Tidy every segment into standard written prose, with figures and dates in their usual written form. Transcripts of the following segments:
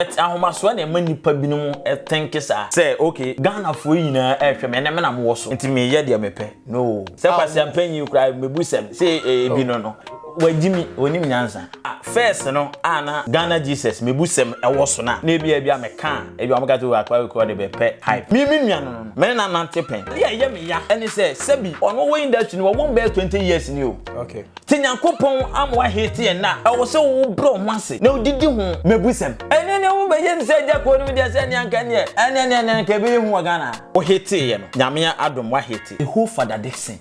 But ahomasoɔ na ɛma nnipa binom think saa sɛ ok Ghanafoɔ yi nyinaa ɛrehwɛ me ɛnɛ me na mowɔ so nti meyɛ deɛ mepɛ no sɛ Kwasi Ampanyin koraa mebu sɛm sɛ ebi no no wagyi mi onim nyansa first no a na Ghana Jesus mebu sɛm ɛwɔ so na na ebi ebi a meka a ebi a wɔka sɛ akwa wei koraa ɔde bɛpɛ hype me me nua no no me ne no anante pɛn adeɛ a ɛyɛ me ya ɛne sɛ sɛbi ɔno wɔ industry no wɔwɔ bɛyɛ 20 years ni o okay Te Nyankopɔn ama wahete yɛn a, ɛwɔ sɛ wo brɛ wo ho ase na wodidi ho mebusɛm. Ɛne ne wo bɛyɛ ne sɛ agya koo no mu deɛ sɛ nea nka neɛ ɛne ne ne nka ɛbɛyɛ hu wɔ Ghana ha. Wo hetee yɛ no, Nyame adom wahete. Eho Fada Dickson.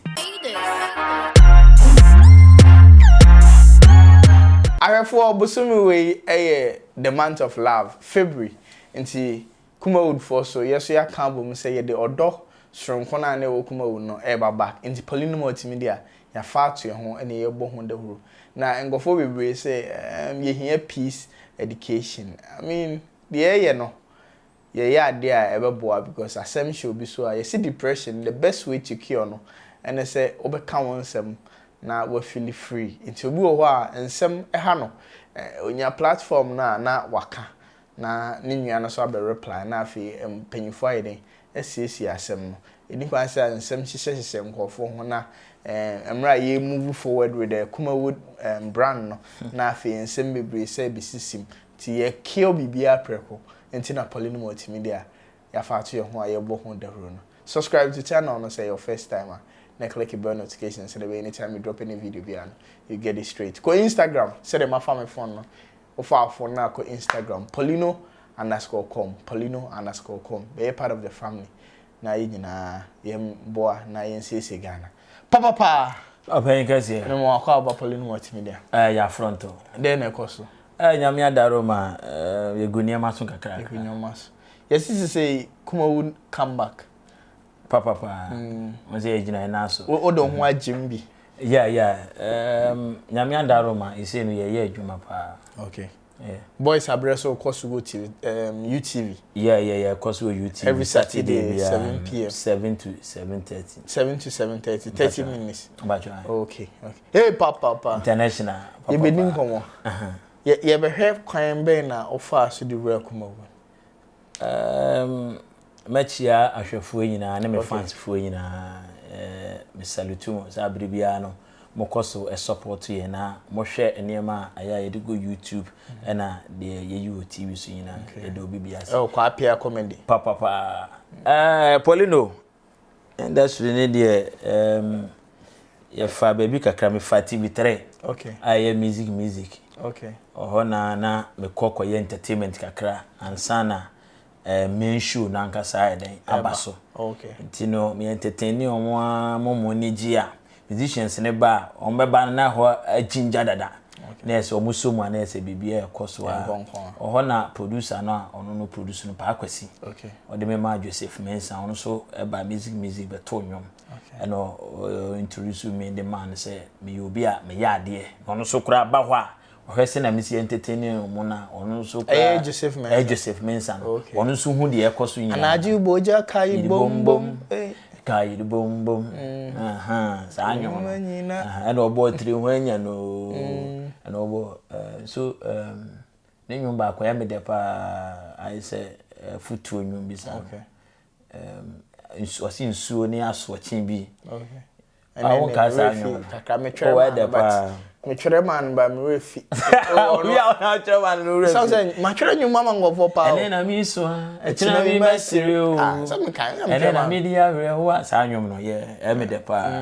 Ahwɛfoɔ, bosome wei yɛ the month of love, February, nti Kumawood foɔ so yɛso yɛaka abom sɛ yɛde ɔdɔ soronko no a na ɛwɔ Kumawood no reba back, nti Pauline Multimedia Yɛafa ato yɛn ho na yɛrebɔ ho dawuro. Na nkurɔfoɔ bebree sɛ ɛɛm yɛhia peace education. I mean deɛ yɛyɛ no, yɛyɛ adeɛ a ɛbɛboa because asɛm hyɛ obi so a, yɛse depression the best way to cure no ɛne sɛ wobɛka wo nsɛm na wafeeli free. Nti obi wɔ hɔ a nsɛm ha no, ɔnya platform no a na waka na ne nua no nso abɛ reply na afei mpanyinfoɔ ayɛ dɛn asiesie asɛm no. Ɛnni kwan sɛ nsɛm hyehyɛhyehyɛ nkorɔfoɔ ho na mmerɛ a yɛ move forward with the Kumawood brand no na afei nsɛm bebree sɛ bɛsisi mu. Nti yɛ cure biribiara prɛko nti na Pauline Multimedia yɛafa ato yɛn ho a yɛbɔ ho dawuro no. Subscribe to channel no sɛ ɛyɛ wo first time a na click bell notification sɛdeɛ ɛbɛyɛ anytime me drop any video biara no you get it straight. Kɔ Instagram sɛdeɛ mafa me phone no Wofa wo phone na kɔ Instagram Paulino underscore com Paulino underscore com bɛyɛ part of the family na yɛn nyinaa yɛn boa na yɛn siesie Ghana papapaa. Ɔpanyin kɛseɛ. Me mo akɔ aba Paulino Multimedia. Ɛɛ yɛ afronto. Dɛn na ɛkɔ so? Ɛɛ Nyame adaro ma ɛɛ yɛgu nneɛma so kakra. Yɛgu nneɛma so. Yɛsi sisei Kumawood come back. Papapaa. Mo sɛ yɛgyina yɛn nan so. Wo de wo ho agyem bi. Yeah yeah um, Nyame adaro ma ɛsei no yɛyɛ adwuma paa. Okay. Yeah. Boys abrɛ so kɔ so wɔ TV, um, UTV. Yeah, kɔ so wɔ UTV. Every Saturday, 7 p.m. 7 to 7:30. 7 to 7:30, 30 minutes. Bacho. Okay, okay. Hey, papa, papa. International. Yɛbɛdi nkɔmmɔ. Yɛbɛhwɛ kwan bɛn na wofaa so de wura Kumawu. Um, mɛkyia ahwɛfoɔ nyinaa ne me fansfoɔ nyinaa. Eh, me salute mo saa bere biara no mokɔ so support yɛn na mohwɛ nneɛma a ɛyɛ a yɛde go YouTube ɛna deɛ yɛyi wɔ TV so nyinaa. Yɛde obi bi ase. Oh, Kwapia comedy. Papapa. Eh, Paulino, Industry ne deɛ um, yɛfa baabi kakra mefa TV3 okay. a ɛyɛ music music okay. ɔhɔ na na mekɔ kɔyɛ entertainment kakra ansa na uh, main show no ankasa ayɛ dɛn aba so okay. nti no me entertain wɔn a mo mo ani gye a musicians ne ba a wɔn bɛba no na ɛhɔ agyingya dada na ɛsɛ wɔn so mu a na ɛsɛ biribi a ɛkɔ so a ɔhɔ na producer no a ɔno no produce no Paa Kwasi ɔde me maa Joseph Mensah ɔno nso ɛba music music bɛto nnwom ɛna ɔ introduce me de maa no sɛ meyɛ obi a meyɛ adeɛ na ɔno nso koraa ba hɔ a ɔhwɛ sɛ na mesi entertain mu na ɔno nso koraa ɛyɛ Joseph Mensah ɛyɛ Joseph Mensah no ɔno nso hu deɛ ɛkɔ so nyinaa anadwo bogya kayi bom bom kayi bom bom saa nnwom no ɛna ɔbɔ tiri ho anya no ɛna ɔbɔ so ne nnwom baako ɛyɛ me dɛ paa ayɛ sɛ futuo nnwom bi saa ɔsi nsuo ne asoɔkye bi. Ah, wo nka saa nnwom no. Kakra metwerɛ maa no but metwerɛ maa no ba me werɛ fi. Obi a ɔna atwerɛ maa no no werɛ fi. Sɛ sɛ matwerɛ nnwom ama nkurɔfoɔ paa o. Ɛnɛ na mi so a ɛkyina mi mɛsere o. Ah, sɛ meka ɛna metwerɛ Ɛnɛ na maa no. mi di awerɛhoɔ a saa nnwom no yɛ ɛmi dɛ paa.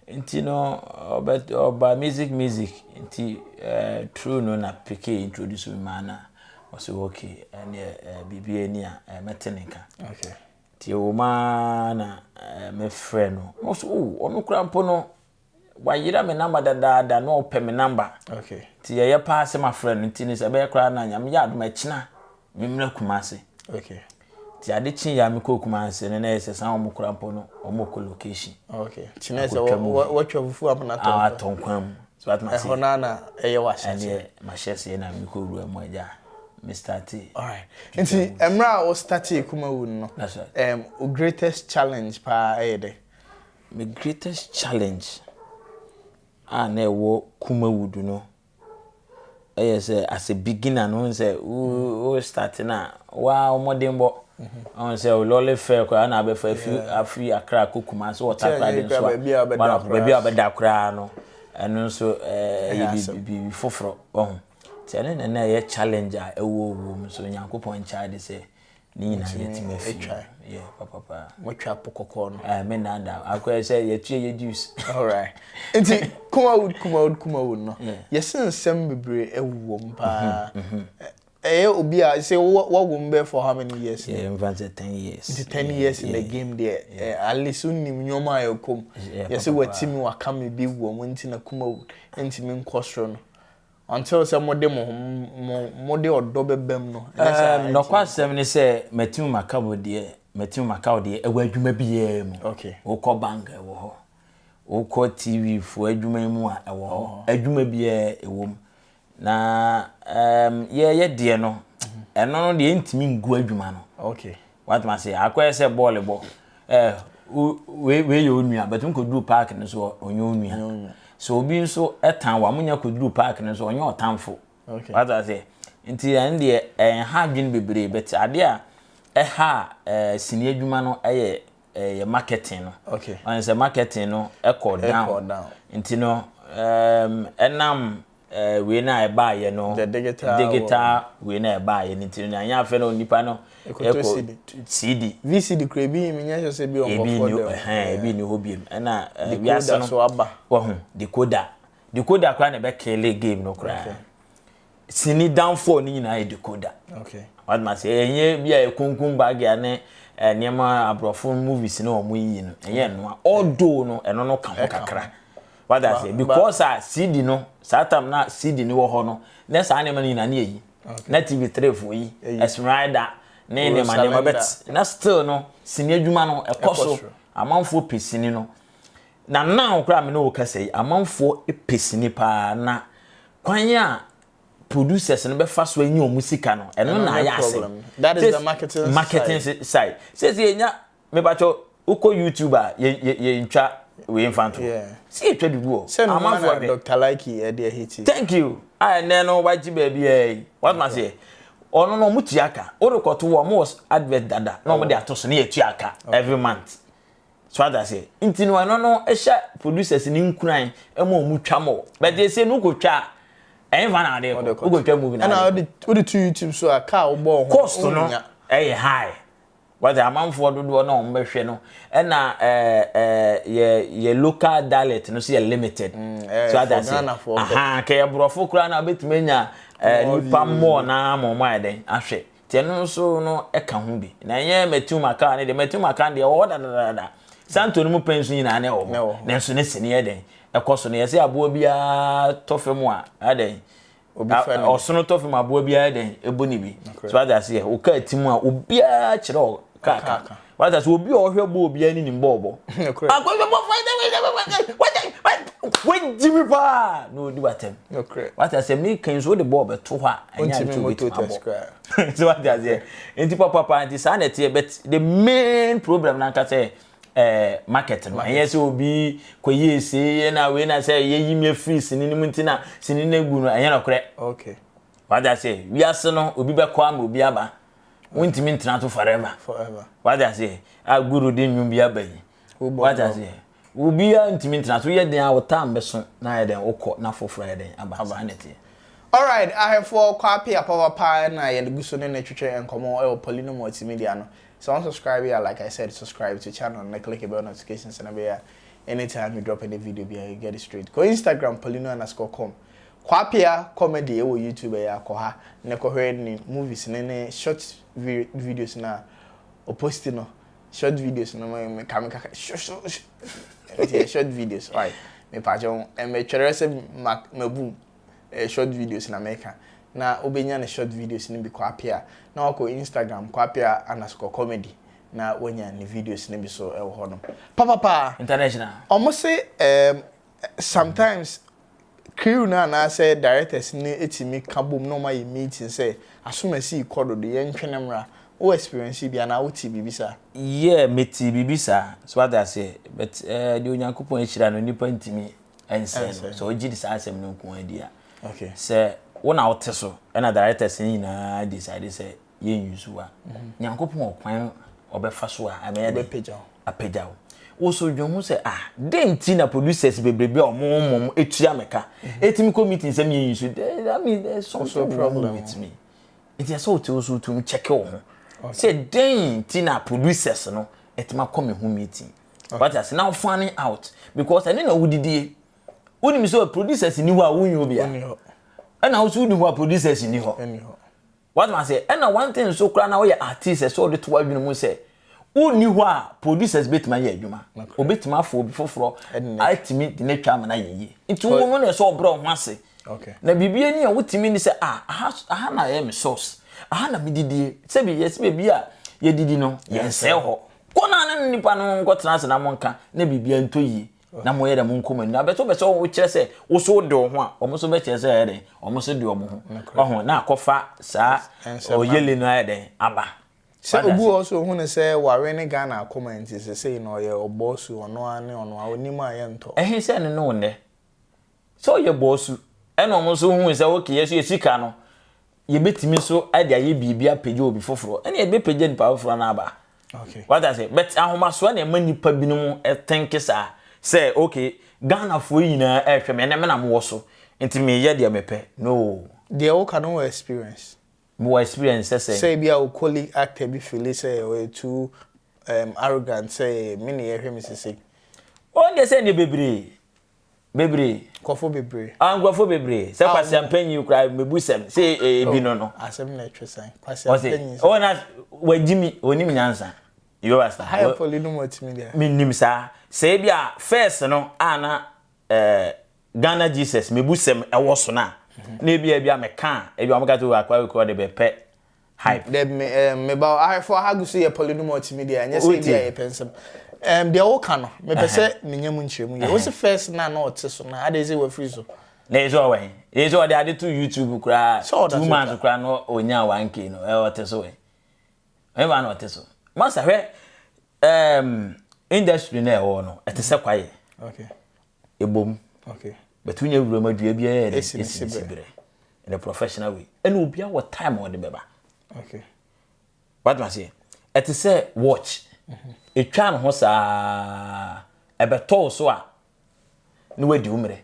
Nti no ɔbɛ ɔba music music nti ɛɛ true no na peke introduce me maa na ɔsɛ okay ɛneɛ ɛɛ biribi ani a ɛɛ mɛte ne nka. Okay. Nti ɛwɔ mu ara na mefrɛ no. Na ɔsɛ oh ɔno koraa mpo no wayera me namba dadaada na ɔpɛ me namba. Okay. Nti ɛyɛ paa sɛ mafrɛ no nti no sɛ ɛbɛyɛ koraa na Nyame yɛ adom ɛkyena memmra Kumase. Okay. Nti ade kye yɛ a mekɔɔ Kumase no na ɛyɛ sɛ saa wɔn koraa mpo no wɔn kɔ location. Okay. Nti na ɛsɛ wɔatwa fufu amena tɔ nkwan. Atɔ nkwan mu. So what ma se. Ɛhɔ naa na ɛyɛ w'ahyɛseɛ. Ɛneɛ mahyɛseɛ na mekɔ wura mu agya. Me startee. Alright. Nti mmerɛ a wo startee Kumawood no, That's right. wo greatest challenge paa ɛyɛ dɛ? Me greatest challenge a na ɛwɔ Kumawood no. yɛ sɛ as a beginner no wohu sɛ wo start no a waa wo mmɔdenbɔ ɔhu sɛ wo lɔle fare koraa na abɛfa afi afi Accra kɔ Kumasi wɔ Takoradi nso a baabi a wobɛda koraa no ɛno nso ɛyɛ biribi foforɔ ɔhu nti ɛno na na ɛyɛ challenge a ɛwɔ wɔ mu so Onyankopɔn nkyɛ ade sɛ ne nyinaa yɛtumi afi mu yɛ papapa. Motwa po kɔkɔɔ no. Ɛɛ me nna da akɔyɛ sɛ yɛtua yɛ dues. Alright nti Kumawood Kumawood Kumawood no yɛse nsɛm bebree ɛwɔ mu paa ɛyɛ obi a sɛ wawɔ mu bɛyɛ for how many years ni? Yeah mfa sɛ 10 years. Nti 10 years in the game deɛ at least wonim nneɛma a ɛkɔ mu yɛse watimi waka me bi wɔ mu nti na Kumawood ntumi nkɔ soro no. Until sɛ mode mo ho mo mode ɔdɔ bɛba mu no, ɛnyɛ saa a. Nɔkwasɛm ne sɛ matumi maka wo deɛ matumi maka wo deɛ ɛwɔ adwuma biara mu. Okay. Wokɔ bank ɛwɔ hɔ. Wokɔ TV foɔ adwuma mu a ɛwɔ hɔ. Adwuma biara ɛwɔ mu. Na um, yɛyɛ deɛ no ɛno no deɛ ɛntumi ngu adwuma no. Okay. Wate ase? Akɔyɛ sɛ bɔɔl bɔ. Eh, wei wei yɛ onua, but nkɔduru park no so ɔnyɛ onua. So obi nso tan wa, monya kɔduru park no so ɔnyɛ ɔtamfo. Okay. Wate ase? Nti ɛno deɛ ɛnha adwene bebree, but adeɛ a ɛha eh, sini adwuma no ɛyɛ ɛyɛ marketing no. Okay. Ɔn sɛ marketing no ɛkɔ down. Ɛkɔ down. Nti no um, ɛnam eh, wei no a ɛbaayɛ no The digital digital wei no a ɛbaayɛ no nti no anyɛ afei no nipa no Ɛkɔtɔ ɛkɔ CD. CD VCD kura ebi menyɛ sure sɛ ebi wɔ ebi nkurɔfoɔ ni dɛm. ɛhɛn ebi ni hɔ biem ɛna eh, Decoder wiase no so aba. wɔho decoder decoder koraa na ɛbɛkele game no koraa Okay. sini downfall no nyinaa yɛ decoder Okay. wadma sɛ ɛnyɛ bi a ɛkunkum bagia ne eh, nneɛma aborɔfo movies ne wɔn yiyi no ɛnyɛ ɛnoa although no ɛno no ka ho kakra wada ase because a cd no saa time na cd no wɔ hɔ no na saa nneɛma no nyinaa ne yɛyi na tv3 fo yi esmeralda ne nneɛma nneɛma but na still no sini adwuma no ɛkɔ so amanfoɔ pɛ sini no na now koraa me ne wo kasa yi amanfoɔ pɛ sini paa na kwan a producers no bɛfa so anya wɔn sika no ɛno na ayɛ asɛm that is the marketing marketing side sɛ sɛ yɛnya mepakyɛ wokɔ youtube a yɛntwa wei mfa nto sɛ yɛtwa de gu hɔ amanfoɔ hwɛ Dr. Likee ɛde ahiti thank you a ɛnɛ no wagye baabi ɛ yi watoma seɛ ɔno no ɔmo tua ka wode kɔto wɔ ɔmo wɔ advert dada na ɔmo de ato so ne yɛtua ka every month So ate aseɛ? Nti no ɛno no hyɛ producers no nkuran ma wɔn twa more. But they say no kɔ twa a, ɛnfa na ade kɔ. Wokɔ twa movie na ade kɔ. Ɛna wode to YouTube so a car wobɔ ho. Cost no ɛyɛ high. Wate amanfoɔ dodoɔ na wɔn bɛhwɛ no ɛna ɛɛ ɛɛ yɛ yɛ local dialect no so yɛ limited. Mm, so ate aseɛ? Ahan kɛ yɛ borɔfo koraa na wobɛtumi anya ɛɛ nipa more na ama wɔn ayɛ dɛn ahwɛ. Nti ɛno nso no ka ho bi. Na ɛnyɛ Matthew McCann ne deɛ, Matthew McCann deɛ ɛwɔ hɔ dadadada. Santo no mu pɛn nso nyinaa na ɛwɔ hɔ. Nanso ne sini yɛ dɛn? Ɛkɔ so no yɛsɛ aboa biara tɔ fam a, adɛn? Ɔsono tɔ fam aboa biara dɛn? Ɛbɔ ne bi. So ate aseɛ, wo kaa ti mu a, obiara kyerɛ wɔ kaa ka. Wate aseɛ, obi a ɔhwɛ bɔ obiara ne nim bɔɔlbɔ. Wagyi mi paa na ɔdi w'atɛm. Wate aseɛ, meka nso wode bɔɔl bɛto hɔ a, ɛnyɛ ade sɛ wobɛtumi abɔ. So wate aseɛ, nti papapa nti saa na ɛteɛ but the main problem no ankasa yɛ eh, market no. Ɛnyɛ sɛ obi kɔyie sei na wei na sɛ yɛyi mi afiri sini no mu nti na sini no agu no, ɛnyɛ nokorɛ. Okay. Wate aseɛ, wiase no obi bɛkɔ ama obi aba. Wontumi ntena so forever. Forever. Wate aseɛ, a guru de nnwom bi aba yi. Wate aseɛ, obiara ntumi ntena so. Woyɛ den a wo time bɛso na ayɛ dɛn wokɔ na foforɔ ayɛ dɛn aba. Saa na ɛteɛ. Alright ahwɛfoɔ Kwapea papapa na yɛgu so ne no twetwe nkɔmmɔ wɔ Paulino Multimedia no. Sɛ wo unsubscribe a like I said subscribe to channel no na click bell notifications no bɛyɛ a anytime we drop any video biara you get it straight. Kɔ Instagram Paulino underscore com. Kwapea comedy wɔ YouTube ɛyɛ a kɔ ha na kɔhwɛ ne movies ne ne short videos no a ɔposti no. Short videos no me me ka me kaka short short nti yɛ short videos why me pa kyɛw ɛmɛtwerɛ sɛ ma mabu eh, short videos na meka na wobɛnya ne short videos no bi Kwapea na wakɔ Instagram Kwapea underscore comedy na wanya ne videos no bi so ɛwɔ hɔ nom papapa International. Ɔmo se um, sometimes Crew no anaasɛ directors no tumi ka bom na wɔayɛ meeting sɛ asomasi rekɔ dodo, yɛntwe no mmra. Wo experience bi anaa wotee biribi saa? Yeah, metee biribi saa. So wate aseɛ? But eh, deɛ Onyankopɔn ahyira no, nnipa ntumi nsɛe no. Sɛ wogye di saa asɛm no nko ara di a. Okay. Sɛ wo na wote so ɛna directors no nyinaa decide sɛ yɛn use wo a, Nyankopɔn wɔ kwan ɔbɛfa so a ɛbɛyɛ dɛ Ɔbɛpagya wo. Apagya wo. Wo so dwen ho sɛ, ah, dɛn nti na producers bebrebe a ɔmo mmom etua me ka etumi kɔ meeting sɛ me yɛn use? That means there's something wrong with me. Nti ɛsɛ wote wo so tumi check wo ho sɛ dɛn nti na producers no ɛtumi akɔ me ho meeting. Wate ase? Now find out, because ɛne na wodidie. Wonim sɛ producers ni hɔ a wonyɛ obi a, ɛna wo so wodi hɔ a producers ni hɔ. Wate ase? Ɛna one thing nso koraa na woyɛ artist, ɛsɛ ɔde to w'adwene mu sɛ wonni hɔ a producers bɛtumi ayɛ adwuma, obɛtumi afɔ obi foforɔ atumi de ne twa ama no ayɛ yie. Nti wo no na ɛsɛ ɔbrɛ wo ho ase na biribi ani a wotumi ni sɛ, ah, aha, aha na ɛyɛ me source, aha na medidie. Sɛbi yɛsɛ baabi a yɛdidi no yɛnsɛe hɔ. Kɔ na ne nipa no nkɔtena ase na monka na biribi ntɔ yie na moyɛ dɛ monkɔ mo anim. Na bɛsɛ wobɛ sɛ wokyerɛ sɛ wo so wode wo ho a, ɔmo nso bɛkyerɛ sɛ ɛyɛ dɛn, ɔmo nso de ɔmo ho ɔho na akɔfa saa ɔyele no ayɛ dɛn aba. Sɛ obi wɔ hɔ so ohun sɛ ware ne Ghana akoma nti sesei no ɔyɛ ɔbɔɔsu, ɔno ara ne ɔno ara onim a yɛntɔ. Ɛhe sɛ ne ne wo nnɛ sɛ ɔyɛ bɔɔsu, ɛna ɔmo nso hu sɛ okay, yɛ so yɛ sika no yɛbɛtumi nso de ayɛ biribi apagya obi foforɔ, ɛna yɛbɛpagya nipa foforɔ no aba. Wate ase? But ahomasoɔ na ɛma nipa binom think saa sɛ okay, Ghanafoɔ yi nyinaa ɛrehwɛ me, ɛnɛ me na mowɔ so nti meyɛ deɛ mepɛ. No. Deɛ woka no wɔ experience? Mewɔ experience sɛ sɛn? Sɛ ebi a wo colleague actor bi feeli sɛ ɔyɛ too arrogant sɛ me na yɛhwɛ me sesei. Ɔn deɛ sɛ ɛneɛ bebree. Bebree. Nkurɔfoɔ bebree. Ah, nkurɔfoɔ bebree. Sɛ Kwasi Ampanyin koraa mebu sɛm sɛ ebi no no. Asɛm na ɛtwe san. Kwasi Ampanyin. Ɔse, oh na wagyi mi, onim nyansa. You understand? Higher poly no mu atumi deɛ. Menim saa. Sɛ ebi a first no a na eh, Ghana Jesus mebu sɛm ɛwɔ so no a, na ebi a ebi a meka a, ebi a wɔka sɛ akwa wei ɔde bɛpɛ hype. Dabi me eh, me ba ahwɛfo aha gu so yɛ polynom multimedia, ɛnyɛ sɛ ebi a yɛpɛ nsɛm. Um, deɛ woka no, mepɛ sɛ menya mu nkyerɛmu yie. Wose first na na ɔte so na adɛn sɛ wafiri so? Na ɛsɛ ɔwɔ he? Ɛsɛ ɔde ade to YouTube koraa, 2 months koraa no ɔnya 1K no, ɔte so ɛ. Ɛma na ɔte so. Masa hwɛ, industry na ɛwɔ no, ɛte sɛ kwaeɛ. Okay. Ɛbom. Okay. But wonya wuram adua biara yɛ dɛ, ɛsi ne siberɛ. In a professional way. Ɛna obiara wɔ time a ɔde bɛba. Okay. What ma say? Ɛte sɛ watch. Ɛtwa ne ho saa, ɛbɛtɔ wo so a, na wadi wo mmerɛ.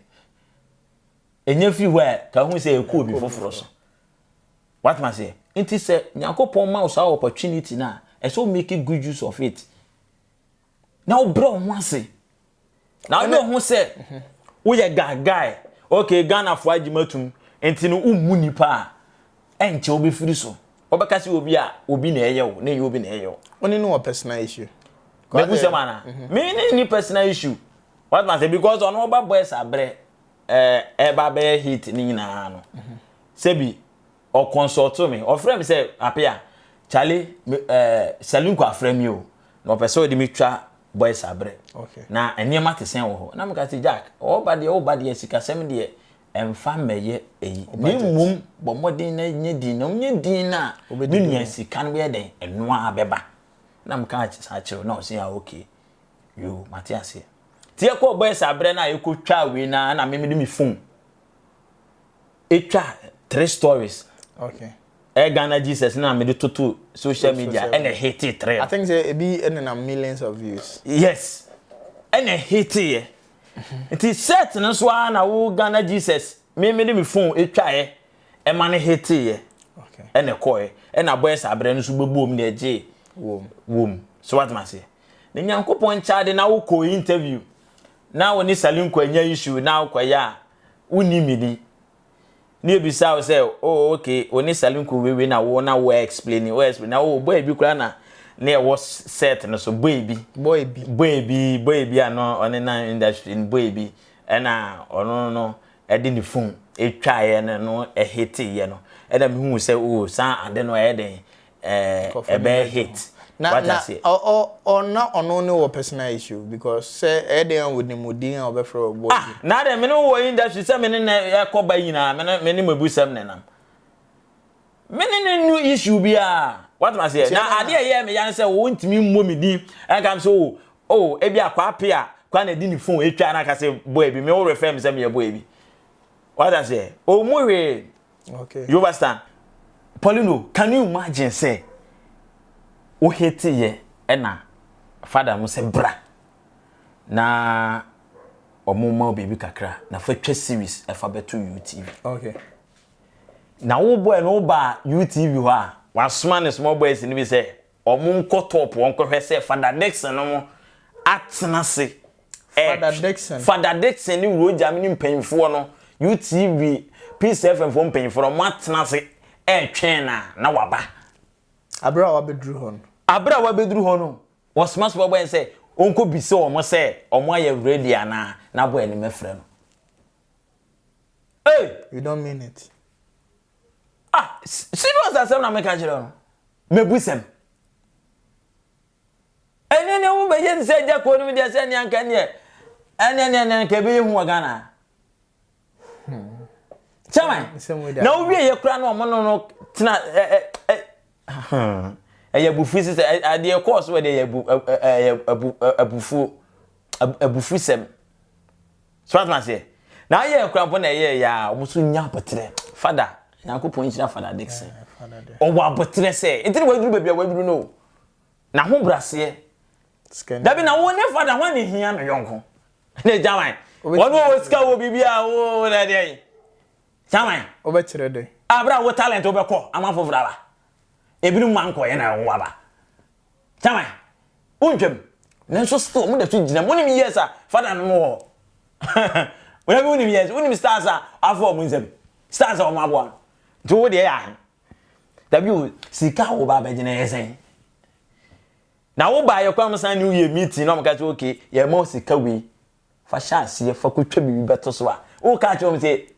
Ɛnya firi hɔ a, ka hu sɛ ɛkɔ obi foforɔ so. What ma say? Nti sɛ Nyankopɔn ma wo saa opportunity no a, ɛsɛ wo make good use of it. Na wobrɛ wo ho ase. Na wode wo ho sɛ woyɛ guy guy. Okay, Ghanafoɔ agye matum. Nti no wommu nipa a, ɛnkyɛ wobɛfiri so. Wobɛka sɛ obi a obi na ɛyɛ wo, na ɛyɛ obi na ɛyɛ wo. Wo ne no wɔ personal issue? Mebu sɛm ana? Me ne ni personal issue. What ma say? Because ɔno ɔba boys abrɛ ɛba bɛyɛ hit ne nyinaa no. Sɛbi ɔconsult me, ɔfrɛ me sɛ Apia, Charlie, me Salinko afrɛ me o, na ɔpɛ sɛ ɔde me twa boys abrɛ. Okay. Na nneɛma te sɛn wɔ hɔ. Na meka sɛ Jack, ɔba deɛ ɔba deɛ sikasɛm deɛ ɛmfa mmɛyɛ eyi. Na mmom bɔ mmɔden na nyɛ din, na wonyɛ din no a, me nua sika no bɛyɛ dɛn? Ɛno ara bɛba. Na meka saa kyerɛ na ɔse ah okay. Yo, mate aseɛ. Nti yɛkɔɔ boys abrɛ no a yɛkɔtwaa wei no ara na me mede me phone etwa three stories. Okay. Ɛ Ghana Jesus na mede toto social media ɛna hete three. I think sɛ ebi ɛnenam millions of views. Yes. Ɛna hete yɛ. Nti set no so ara na wo Ghana Jesus me mede me phone etwaeɛ ɛma no hete yɛ. Okay. Ɛna ɛkɔɛ. Ɛna boys abrɛ no so bɛbom na ɛgye wom. Wom. So what ma se? Na Nyankopɔn nkyade na wokɔ interview na wo ne Salinko anya issue na wokɔyɛ a wonni me ni. Na ebisa wo sɛ, oh okay, wo ne Salinko wei wei na wo na wo explain, wo explain na oh boy bi koraa na na ɛwɔ set no so, boy bi. Boy bi. Boy bi, boy bi a no ɔne na industry no boy bi ɛna ɔno no ɛde ne phone etwaeɛ no no ɛhiteeɛ no ɛna mehu sɛ oh saa ade no ɛyɛ den ɛbɛyɛ hit. Na na ɔ ɔ na ɔno ne wɔ personal issue because sɛ ɛyɛ den a wɔnim wo din a wɔbɛfrɛ wɔ boy Ah, na dɛ me ne wɔ industry sɛ me ne na ɛkɔ ba nyinaa me ne me ne mabusɛm ne nam. Me ne ne nu issue biara. What ma seɛ? Na adeɛ ɛyɛ me ya ne sɛ wɔntumi mmɔ me din ɛnka m sɛ o o ebi akɔ ape a kwa na ɛde ne phone etwa na aka sɛ boy bi me wo refer me sɛ meyɛ boy bi. What aseɛ? Ɔmu hwee. Okay. You understand? Paulino, can you imagine sɛ wo hate yɛ ɛna father no sɛ bra na ɔmo ma wo biribi kakra na fa twa series ɛfa bɛto UTV. Okay. Na wo boy no ba UTV hɔ a wasoma ne small boys no bi sɛ ɔmo nkɔ top wɔn kɔhwɛ sɛ Father Dickson no mo atena ase. Father Dickson. Father Dickson ne Roger ne mpanyinfoɔ no UTV Peace FM foɔ mpanyinfoɔ no ɔmo atena ase ɛretwɛn na na waba. Abere a wabɛduru hɔ no. Abere a wabɛduru hɔ no wɔsoma small boy sɛ ɔnkɔ bisa wɔn sɛ ɔmo ayɛ ready anaa na boy no mɛfrɛ no. Hey! You don't mean it. Ah, serious asɛm na meka kyerɛ no. Mebusɛm. Ɛne ne wo bɛyɛ ne sɛ agya kɔɔ no mu deɛ sɛ nea nka neɛ ɛne ne ne nka ɛbɛyɛ hu wɔ Ghana. Chairman, na wowie yɛ kora no ɔmo no no tena ɛ ɛ ɛ ɛyɛ abufuo sisɛ adeɛ kɔɔ so ɛdeɛ ɛyɛ abu ɛyɛ abufuo abufusɛm. So atena aseɛ. Na ayɛ kora mpo na ɛyɛ yɛ a ɔmo so nya aboterɛ. Fada, Nyankopɔn nhyira Fada Dickson. Ɔwɔ aboterɛ sɛ, nti na waduru baabi a waduru no. Na ho braseɛ. Dabi na wo ne fada ho ne hia no yɔnko. Ne gyaman. Wɔn wɔ sika wɔ biribi a wo na deɛ yi. Gyaman. Wobɛkyerɛ dɛ. Abra wo talent wobɛkɔ ama foforɔ aba. Ebinom ma nkɔyɛ na wo aba. Gyaman. Wontwam. Nanso still mo da so gyina mu. Wonim years a fada no wɔ hɔ. Wonim wonim years. Wonim stars a afa wɔn nsam. Stars a wɔn aboa no. Nti wo deɛ yɛ ahe. Dabi o, sika a wo ba abɛgye no ɛyɛ sɛn? Na wo ba yɛ kwan san ne wo yɛ meeting na wɔn ka sɛ okay yɛ ma sika wei fa hyɛ aseɛ fa kotwa biribi bɛto so a wo ka kyerɛ wɔn sɛ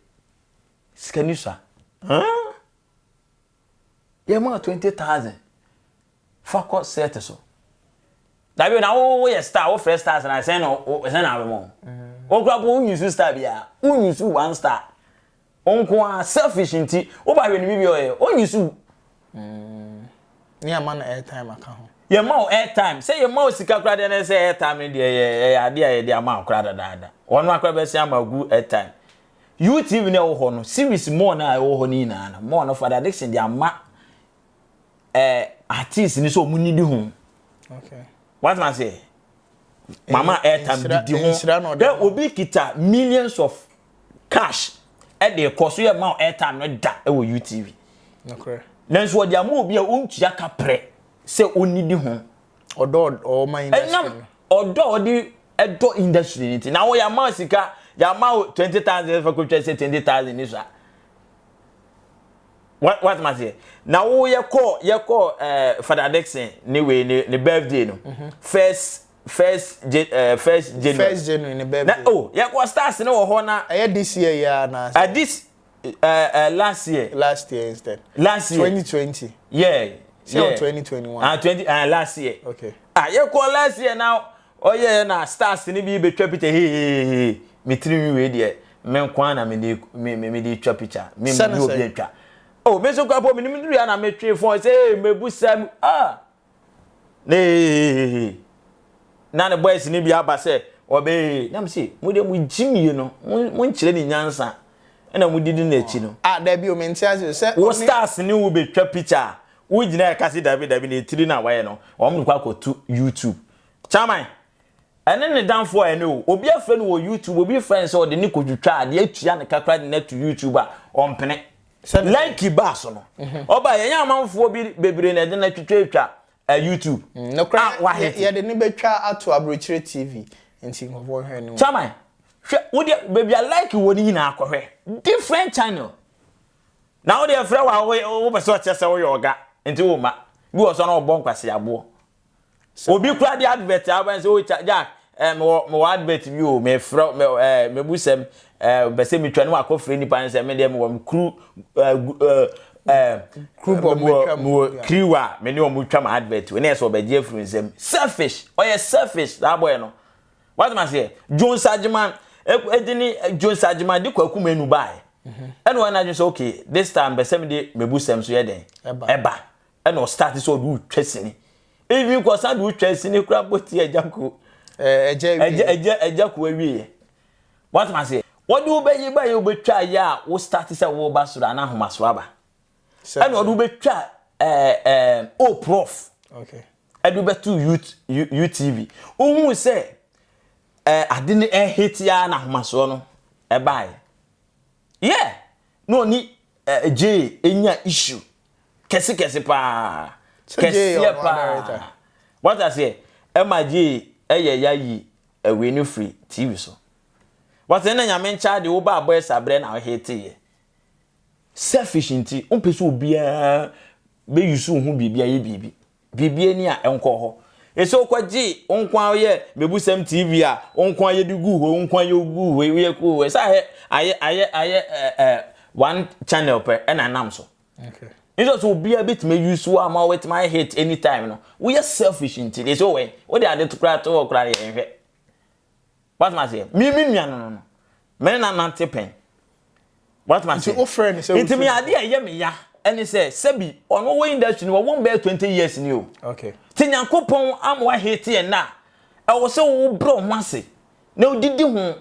sika ni sua. Huh? Yɛ ma 20,000 fa kɔ set so. Dabi na wo wo yɛ star wo frɛ stars na sɛn na sɛn na abɛmɔ. Wo kura po wo use star bia wo use one star. Wo nko ara selfish nti wo ba hwɛ ne biribi ɔyɛ o use. Ne ama no airtime aka ho. Yɛ ma wo airtime sɛ yɛ ma wo sika koraa deɛ na sɛ airtime no deɛ yɛ ɛyɛ adeɛ a yɛde ama wo koraa dadaada. Wɔn akora bɛsi ama gu airtime. UTV no ɛwɔ hɔ no series more no a ɛwɔ hɔ no nyinaa no more no Father Dickson de ama ɛɛ artist ni sɛ ɔmo nidi ho. Okay. What am I say? Mama airtime didi ho. Dɛ obi kita millions of cash ɛde kɔ so yɛ ma airtime no da ɛwɔ UTV. Nokorɛ. Nanso ɔde ama obi a ɔntua kaprɛ sɛ ɔnidi ho. Ɔdɔ ɔma industry no. Ɔdɔ a ɔde ɛdɔ industry no ti. Na wɔ yɛama sika yɛama 20,000 fa kɔtwa sɛ 20,000 ni so a. What what ma seɛ? Na wo yɛkɔ yɛkɔ ɛɛ Father Dickson ne wei ne ne birthday no. Mm -hmm. First first first January. First January ne birthday. Na oh yɛkɔ stars ne wɔ hɔ na. Ɛyɛ this year yɛ na. This last year. Last year instead. Last year. 2020. Yeah. Yeah. 2021. Ah 20 last year. Okay. Ah yɛkɔ last year now. Ɔyɛ na stars ne bi betwa picture hey hey hey. Me tiri wei deɛ me nko ara na me de me me de twa picture. Me me obi atwa. Oh me so kwapo me nim duru ya na me twe phone say hey me bu sam ah. Ne na ne boys ne bi aba sɛ ɔbɛ na me se mo de mo gyimie no mo nkyerɛ ne nyansa ɛna mo didi n'akyi no. Ah dabi o me nte ase sɛ wo stars ne wo betwa picture wo gyina ɛka se dabi dabi ne tiri na wayɛ no wɔn de kɔ akɔto YouTube. Chairman, ɛne ne danfo a ɛne o, obi afrɛ no wɔ YouTube, obi frɛ no sɛ ɔde ne kotwitwa adeɛ atua ne kakra de no ato YouTube a, ɔmpene. Lanky baa so no, ɔbaa yɛnyɛ amanfoɔ bi bebree na ɛde no atwitwatwa YouTube. Nokorɛ, A wahete. yɛde no bɛtwa ato Aburokyire TV, nti nkurɔfoɔ nhwɛ no. Chairman, hwɛ, wo deɛ baabi a Lanky wɔ no nyinaa kɔhwɛ, different channel. Na wo deɛ frɛ wo a wopɛ sɛ ɔkyerɛ sɛ woyɛ ɔga, nti womma. Bi wɔ so a na ɔbɔ nkwaseaboɔ. Obi kura de advert aba sɛ o Jack eh, mewɔ mewɔ advert bi o mefrɛ me eh, mebusɛm eh, bɛ sɛ metwa ne wakɔ frɛ nipa no sɛ me deɛ mewɔ me kuru eh, eh, eh, mewɔ mewɔ crew a me ne wɔn twa ma advert o ne yɛ sɛ ɔbɛgye afiri nsam selfish ɔyɛ selfish saa bɔyɛ no wate ma seɛ Jones Agyeman ɛdi ne Jones Agyeman de kwaku manu baeɛ ɛna wɔn adwene sɛ okay this time bɛ sɛ me de mebusɛm so yɛ dɛn ɛba ɛna ɔstart sɛ ɔde wotwa sini even kɔ san de wotwa sini kora bɔ ti agya ko ɛgya ɛgya ɛgya ko awieɛ watoma aseɛ. Wɔde wo bɛyi ba yɛ wobɛtwa yɛ a wo start sɛ woba soro anaa ahomasoɔ aba. Ɛna ɔde wobɛtwa ɛɛ ɛɛ o prof. Okay. Ɛde wobɛto UTV. Wohuu sɛ ɛɛ ade no ɛhete ara na ahomasoɔ no ɛbaeɛ. Yeah! Na ɔne ɛɛ Jay enya issue kɛse kɛse paa. Kɛseɛ paa. Wate aseɛ? Ɛma Jay ɛyɛ yayi ɛwei no firi TV so. Wate ɛna Nyame nkyɛ ade wo ba abɔ ɛsa brɛ na ɔhete yɛ. Selfish nti wompɛ sɛ obiara bɛ use wo ho biribi ayɛ biribi. Biribi ani a ɛnkɔ hɔ. Ɛsɛ wokɔgye wo nko ara woyɛ Mebusɛm TV a wo nko ara yɛde gu hɔ, wo nko ara yɛ gu hɔ, woyɛ gu hɔ. Ɛsɛ ayɛ ayɛ ayɛ ayɛ ɛɛ one channel pɛ ɛna ɛnam so. Okay. Nso sɛ obiara bɛtumi use wo ama wobɛtumi ayɛ hit anytime no, woyɛ selfish nti ɛsɛ wɔ wode ade to koraa to hɔ koraa yɛ nhwɛ. Wate aseɛ? Me me nua no no no. Me ne no anante pɛn. Wate aseɛ? Nti wofrɛ no sɛ Nti me adeɛ a ɛyɛ me ya ɛne sɛ sɛbi ɔno wɔ industry no wɔwɔ bɛyɛ 20 years ni o. Okay. Ti Nyankopɔn ama wahete yɛn na ɛwɔ sɛ wobrɛ wo ho ase na wodidi ho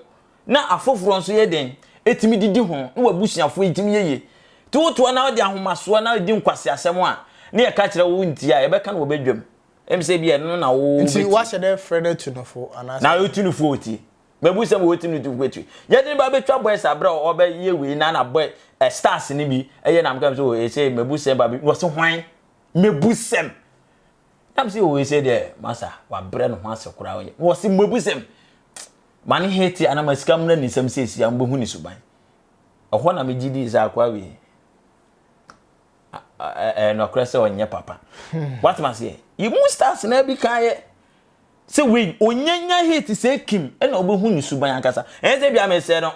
na afoforɔ nso yɛ den ɛtumi didi ho na w'abusuafoɔ ɛtumi yɛ yie. Ti wotoa na wode ahomasoɔ na wodi nkwaseasɛm a ne yɛka kyerɛ wo ntie a yɛbɛka no wɔ badwam. Ɛm sɛ bi ɛno na wo Nti wahyɛ dɛ frɛ no atu no fo anaasɛ? Na otu no fo otie. Mabu sɛ wɔtu no fo etu. Yɛde no ba bɛtwa boys abrɛ a ɔbɛyɛ wei na na boy eh, stars no bi ɛyɛ na meka sɛ o ɛsɛ mabu sɛm ba bi wɔse hwan mabu sɛm na mese o ɛsɛ deɛ masa wabrɛ ne ho ase koraa ɔyɛ wɔse mabu sɛm ma ne hate ana ma sika mmra ne nsɛm seesia mbɛhu ne suban ɛhɔ na megye dii sɛ akoa wei ɛyɛ nɔkorɛ sɛ ɔnyɛ papa wate ma seɛ yi mu stars na bi kan yɛ sɛ wei onyanya hate sɛ kim ɛna ɔbɛhu ne suban ankasa ɛnyɛ sɛ bia mesɛ no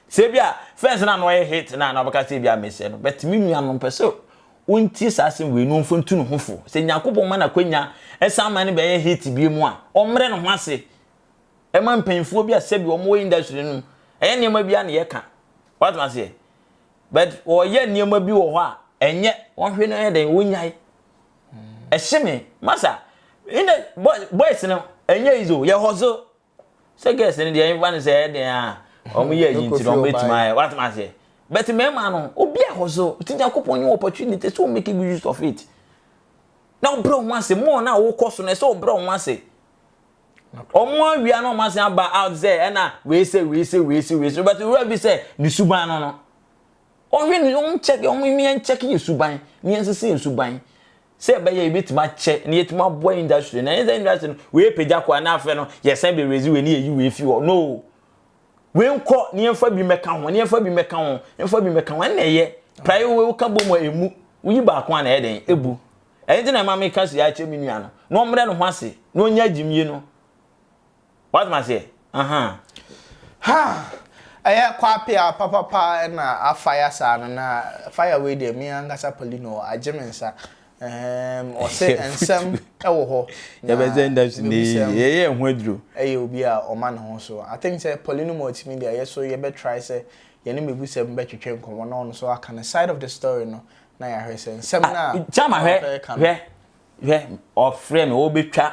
sɛ bia fɛns na na ɔyɛ hate na na ɔbɛka sɛ bia mesɛ no but me nua no mpɛ sɛ ɔntie saa asɛm wei no ɔmfa ntu ne ho fo sɛ Nyankopɔn ma no akwanya ɛsan ma no bɛyɛ hate bie mu a ɔmmerɛ ne ho ase ɛma mpanyinfoɔ bi a sɛbi wɔn wɔ industry no mu ɛyɛ nneɛma bi a na yɛka wate ma seɛ But wɔyɛ nneɛma bi wɔ hɔ a ɛnyɛ wɔhwɛ no ɛyɛ dɛn wɔnyae. Ɛhye me masa ɛnna boys no ɛnyɛ easy o yɛ hustle sɛ girls no deɛ ɛnfa no sɛ ɛyɛ dɛn a wɔn yɛ ayi nti na wɔn bɛtumi ayɛ watoma aseɛ but mmarima no obi a hustle ti Nyankopɔn nye opportunity sɛ wɔn make good use of it na wɔbrɛ wɔn ase more na wɔkɔ so no ɛsɛ wɔbrɛ wɔn ase. Wɔn awia na wɔn asan aba out sɛ ɛna wei sɛ wei sɛ wei sɛ wei sɛ but wura bi sɛ ne suban no no ɔhwɛ ne wɔn kyɛk wɔn yɛn kyɛk yɛ suban ne yɛn sisi yɛ suban sɛ ɛbɛyɛ yɛbɛtumi akyɛ ne yɛtumi aboa industry na yɛn sɛ industry no wei pagya kɔ na afɛ no yɛsan bɛ raise wei ne yɛyi wei fi hɔ no wei nkɔ ne yɛnfa bi mɛka ho ne yɛnfa bi mɛka ho yɛnfa bi mɛka ho ɛna ɛyɛ praeɛ wei woka bɔ mu a emu woyi baako a na ɛyɛ den ebu. Ɛno nti na ɛma meka sei akyerɛ me nua no, na ɔmmrɛ ne ho ase, na ɔnya gyimie no. Woate aseɛ? Ahaa. Ha! Ɛyɛ Kwapea papapa na afire saa no na fire wei deɛ me ankasa Paulino agye me nsa ehem ɔse nsɛm wɔ hɔ na Yɛbɛsɛ industry no yie, mebusɛm yɛyɛ ɛho aduro. ɛyɛ obi a ɔma ne ho so. I think sɛ Paulino Multimedia yɛ so yɛbɛ try sɛ yɛne mebusɛm bɛtwetwe nkɔmmɔ na ɔno nso aka ne side of the story no na yɛahwɛ sɛ nsɛm no a Chama hwɛ papa reka no. hwɛ hwɛ ɔfrɛ me ɔbɛtwa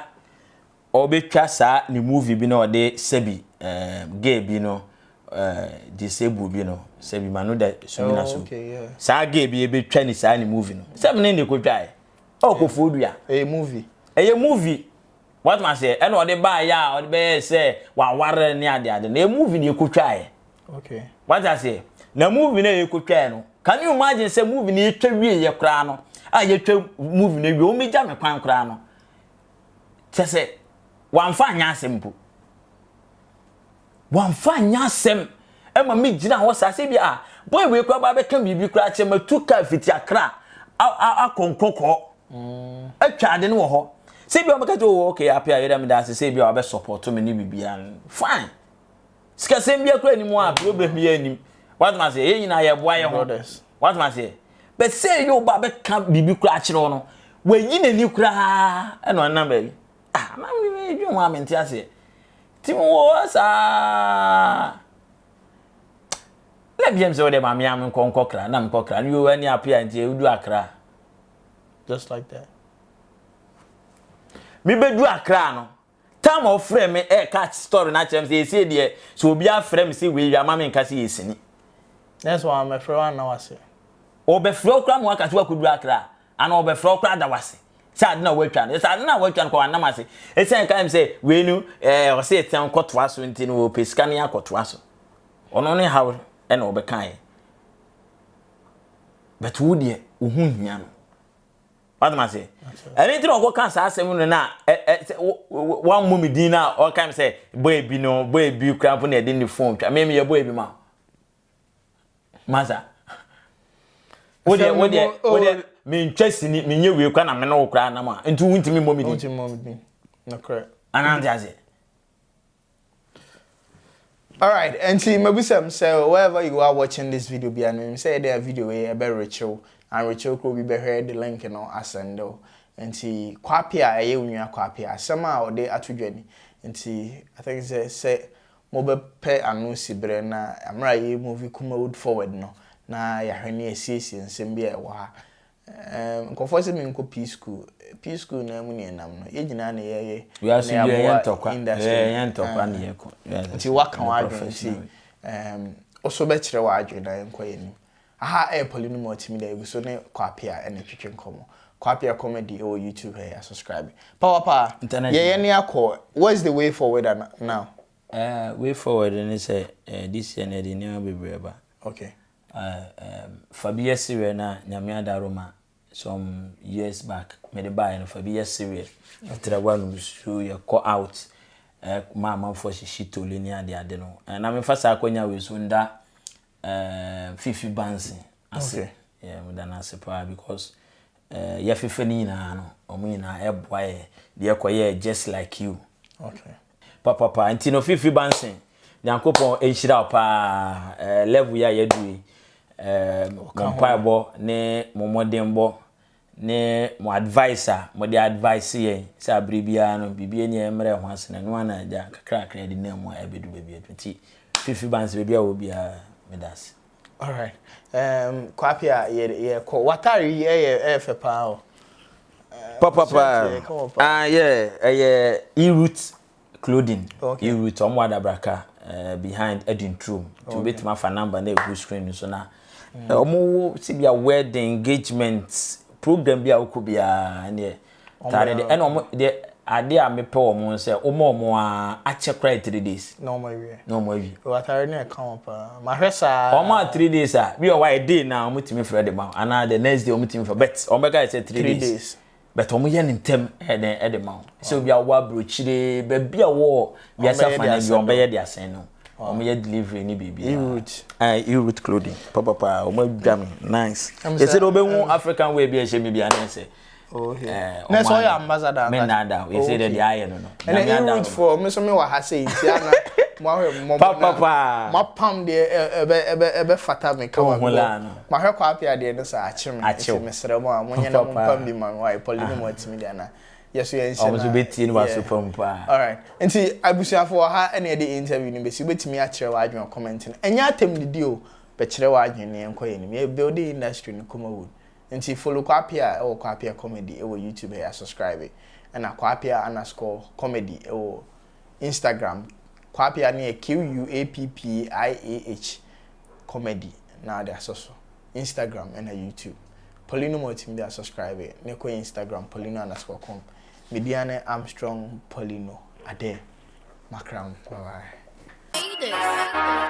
ɔbɛtwa saa ne movie bi na ɔde sɛbi ɛɛ gay bi no ɛɛ disable bi no sɛbi ma no da sumi na so Oh, okay, yeah. saa gay bi ebɛtwa ne saa ne movie no sɛbi ne ne kotwa yɛ ɔkɔfoɔ dua Ɛyɛ movie. ɛyɛ movie what ma sɛ ɛna ɔde baayɛ a ɔde bɛyɛ sɛ waware ne ade ade no ɛyɛ movie na ekotwa yɛ. Okay. Wate aseɛ? Na movie no a yɛkɔtwaeɛ no, can you imagine sɛ movie no yɛtwa wieɛ koraa no, a yɛtwa movie no awie, wɔn gya me kwan koraa no, kyɛ sɛ wɔamfa anyɛ asɛm mpo. Wɔamfa anyɛ asɛm ɛma me gyina hɔ saa sɛ bi a boy wei koraa ba bɛka biribi koraa kyɛ matu kaa fiti Accra akɔ nkɔkɔɔ atwa ade no wɔ hɔ. Sɛ bi a wɔbɛka kyɛ oh okay apɛ a yɛda me da ase sɛ bi a wɔbɛ support me ne biribiara fine. Sikasɛm bia kura anim a problem yɛ anim. What ma say? Yɛn nyinaa yɛboa yɛ ho. What ma say? But sɛ yɛ ɔba bɛka biribi kura akyerɛ wo no, wayi n'ani koraa ɛna ɔnam baabi. Ah, na me dwen ho a mente aseɛ. Ti mu wɔ saa. Na biam sɛ wode ma me a menkɔ nkɔ kra na menkɔ kra. No yɛ ani apea nti ɛdu akra. Just like that. Mebɛdu akra no. Time a ɔfrɛ me ɛɛka story no akyerɛ me sɛ ɛsei deɛ sɛ obi afrɛ me sɛ wei wie ama me nka sɛ yɛ sini. Nɛsɛ wammɛfrɛ wo anna wase. Ɔbɛfrɛ wo koraa ma waka sɛ wakɔduru Accra anaa ɔbɛfrɛ wo koraa ada wase sɛ ade no a watwa no sɛ ade no a watwa no kɔ wannam ase. Ɛsiane ka m sɛ wei no ɛɛ ɔsɛ yɛtɛn kɔtoa so nti no ɔpɛ sika no yɛakɔtoa so. Ɔno ne haw ɛna ɔbɛkaeɛ. But wo deɛ wo ho nhia no. Wate ma se? Ɛno nti na ɔkɔka saa asɛm no na wammɔ me din na ɔka me sɛ boy bi no boy bi kura mpo na ɛde ne phone twa me meyɛ boy bi ma masa wodeɛ wodeɛ wodeɛ mentwa sini menyɛ wei kora na me ne wo koraa nam a nti wontumi mmɔ me din anaa nte aseɛ. Alright, nti mabisa m sɛ wherever you are watching this video bia no, menim sɛ yɛde a video wei ɛbɛ rekyerɛw, and rekyerɛw kuro bi bɛhwɛ de link no asɛnde wo. Nti Kwape a ɛyɛ wo nua Kwape, asɛm a ɔde ato dwa ni. Nti I think sɛ sɛ mobɛpɛ ano si berɛ na mmerɛ a yɛ move Kumawood forward no, na yɛahwɛ ne yɛasiesie nsɛm bi a ɛwɔ ha. Ɛɛm nkurɔfoɔ se menkɔ peace school, peace school no ara mu na yɛnam no, yɛn nyinaa na yɛyɛ Wiase na bi ɛyɛ yɛaboa ntɔkwa, industry ɛyɛ no. ntɔkwa na yɛko. Ɛɛ, nti woaka w'adwene nti ɛɛm wo so bɛkyerɛ w'adwene na yɛnkɔ yɛn anim. Aha ɛyɛ Paulino Multimedia, yɛgu so ne Kwapea ɛna ɛtwetwe nkɔmmɔ. Kwapea Comedy ɛwɔ YouTube ha yi, asubscribe. Power paa, Internet. yɛyɛ ne akɔ, what's the way forward now? Ɛɛ way forward ne sɛ ɛɛ this year no yɛde nneɛma bebree ba. Okay. Fa bi yɛ sereɛ na Nyame adaro ma some years back mede baeɛ no fa bi yɛ sereɛ ɛtrɛ wa nom nsuo yɛkɔ out ma amanfoɔ hyehye tole ne ade ade no na mefa saa akwanya wei so nda Fifi Bansi ase yeah, meda no ase paa because yɛfefa no nyinaa no wɔn nyinaa ɛboa yɛ deɛ ɛkɔyɛ just like you okay. Papapa nti no Fifi Banson Nyankopɔn nhyira wo paa eh, level yi a yɛadu yi eh, mo mpaebɔ ne mo mmɔdenbɔ ne mo advice a mode advice yɛn sɛ abere biara no biribi ani a ɛmmerɛ ho ase no ɛno ana agya kakrakra yɛde nam mu a ɛbɛdu baabi adu nti Fifi Banson baabi a wɔ biara meda ase. Alright. Um, Kwapi a yɛ yɛ kɔ. Watare yi ɛyɛ ɛyɛ fɛ paa o. Papapa. Ah yeah, ɛyɛ e-root clothing. Okay. E-root ɔmo wɔ adabraka uh, behind Edintrum. Nti okay. wobɛtumi afa number na egu screen no so na. Ɔmo wo sɛ bi a wedding engagement program bi a wokɔ biara ɛneɛ Taade deɛ ɛna wɔn deɛ adeɛ a mepɛ wɔn sɛ wɔn a wɔn a akyɛ koraa 3 days. Na wɔn awie. Na wɔn awie. Wɔ ataare no ɛka wɔn paa mahwɛ saa. Wɔn a 3 days a bi wɔ hɔ a day na wɔn tumi frɛ de ma anaa the next day wɔn tumi frɛ, but wɔn bɛka yɛ sɛ 3 days. But wɔn yɛ ne ntɛm ɛdɛn ɛde ma wɔn sɛ obi a wɔ aburokyire baabi a wɔ wiase afa na bi wɔn bɛyɛ de asɛn no, wɔn yɛ delivery ne biribi. E-route. Ɛɛ, E-route clothing papapa, wɔn adwa mi nice. Yɛsɛ de wɔbɛhu African wear bi a ɛhyɛ mi bi anɛ sɛ. Okay. Na sɛ ɔyɛ ambassador ankasa. Me nna o, yɛsɛ dɛ deɛ ayɛ no no. Ɛna e-route foɔ, me nso me wɔ ha sɛ nti ana mo ahwɛ mmɔbɔ na Papapa. mo apam deɛ ɛbɛ ɛbɛ ɛbɛ fata me kama. Ohun la no. Mahwɛ kɔ apia deɛ no sɛ akye me. Akyew. Nti mesrɛ mo a monyɛ na mo mpam bi ma me wɔ ayɛ ne mo atumi deɛ ana yɛ so yɛn nhyɛ na. Ɔmo nso bɛtie no waso pam paa. Alright. Nti abusuafo wɔ ha ɛna yɛde interview no bɛsi. Wobɛtumi akyerɛ w'adwene wɔ comment no. Ɛnyɛ atɛm didi o. Bɛkyerɛ w'adwene na yɛnkɔ yɛn anim. Yɛ building industry no Kumawood. Nti follow Kwapea ɛwɔ Kwapea Comedy ɛwɔ YouTube ha subscribe ɛna Kwapea_comedy ɛwɔ Instagram. Kwapea no yɛ Q U A P P I A H comedy na ɔde asɔ so Instagram ɛna YouTube. Paulino Multimedia, subscribe ne kɔ Instagram Paulino_com. Me din ne Armstrong Paulino Ade Makram. Bye bye.